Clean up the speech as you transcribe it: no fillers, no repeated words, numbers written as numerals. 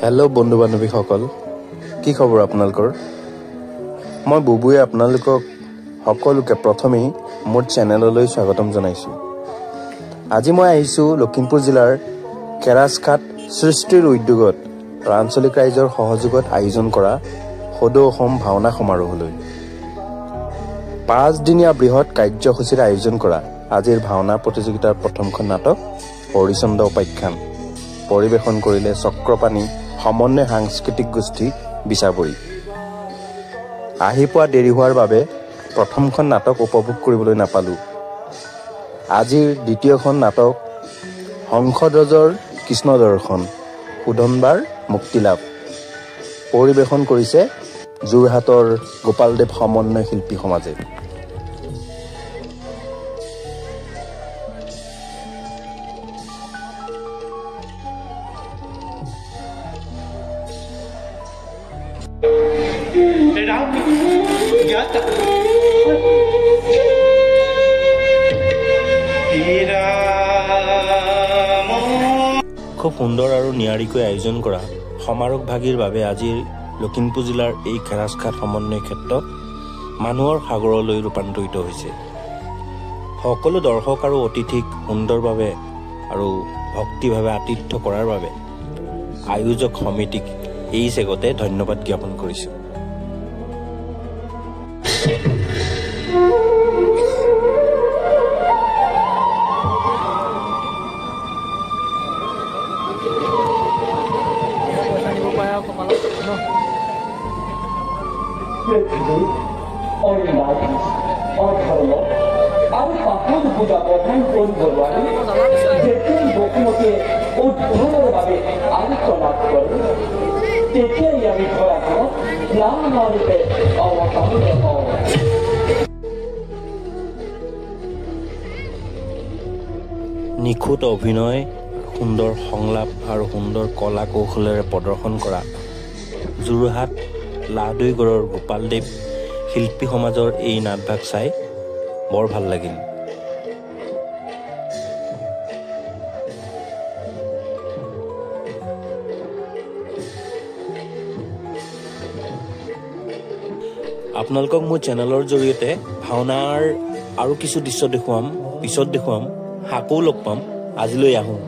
Hello' বন্ধু বান্ধৱীসকল, কি খবৰ আপোনালোকৰ? মই বুবুৱে আপোনালোকক সকলোকে প্ৰথমেই মোৰ চেনেললৈ স্বাগতম জনাইছোঁ। আজি মই আহিছোঁ লখিমপুৰ জিলাৰ কেৰাজখাট সৃষ্টিৰ উদ্যোগত আঞ্চলিক ৰাইজৰ সহযোগত আয়োজন কৰা সদৌ অসম ভাওনা সমাৰোহলৈ। পাঁচদিনীয়া বৃহৎ কাৰ্যসূচীৰ আয়োজন কৰা আজিৰ ভাওনা প্ৰতিযোগিতাৰ প্ৰথমখন নাটক হৰিচন্দ্ৰ উপাখ্যান পৰিৱেশন কৰিলে চক্ৰপাণি সমন্বয় সাংস্কৃতিক গোষ্ঠী বিচাবৰি। আহি পোৱা দেৰি হোৱাৰ বাবে প্ৰথমখন নাটক উপভোগ কৰিবলৈ নাপালোঁ। আজিৰ দ্বিতীয়খন নাটক হংসধ্বজৰ কৃষ্ণ দৰ্শন সুধনবাৰ মুক্তিলাভ পৰিৱেশন কৰিছে যোৰহাটৰ গোপালদেৱ সমন্বয় শিল্পী সমাজে। খুব সুন্দৰ আৰু নিয়াৰিকৈ আয়োজন কৰা সমাৰোহ ভাগিৰ বাবে আজিৰ লখিমপুৰ জিলাৰ এই খেৰাজখাট সমন্বয় ক্ষেত্ৰত মানুহৰ সাগৰলৈ ৰূপান্তৰিত হৈছে। সকলো দৰ্শক আৰু অতিথিক সুন্দৰভাৱে আৰু ভক্তিভাৱে আতিথ্য কৰাৰ বাবে আয়োজক সমিতিক এই চেগতে ধন্যবাদ জ্ঞাপন কৰিছোঁ। আৰু পাপৰ পূজা বহন কৰিব নোৱাৰি যেতিয়া বসুমতীয়ে উদ্ধাৰৰ বাবে আলোচনা কৰে, তেতিয়াই আমি ধৰাখনত নানাৰূপে অৱতাৰিত হওঁ। নিখুঁত অভিনয়, সুন্দৰ সংলাপ আৰু সুন্দৰ কলা কৌশলেৰে প্ৰদৰ্শন কৰা যোৰহাট লাহদৈগড়ৰ গোপালদেৱ শিল্পী সমাজৰ এই নাটভাগ চাই বৰ ভাল লাগিল। আপোনালোকক মোৰ চেনেলৰ জৰিয়তে ভাওনাৰ আৰু কিছু দৃশ্য দেখুৱাম, পিছত দেখুৱাম। আকৌ লগ পাম, আজিলৈ আহোঁ।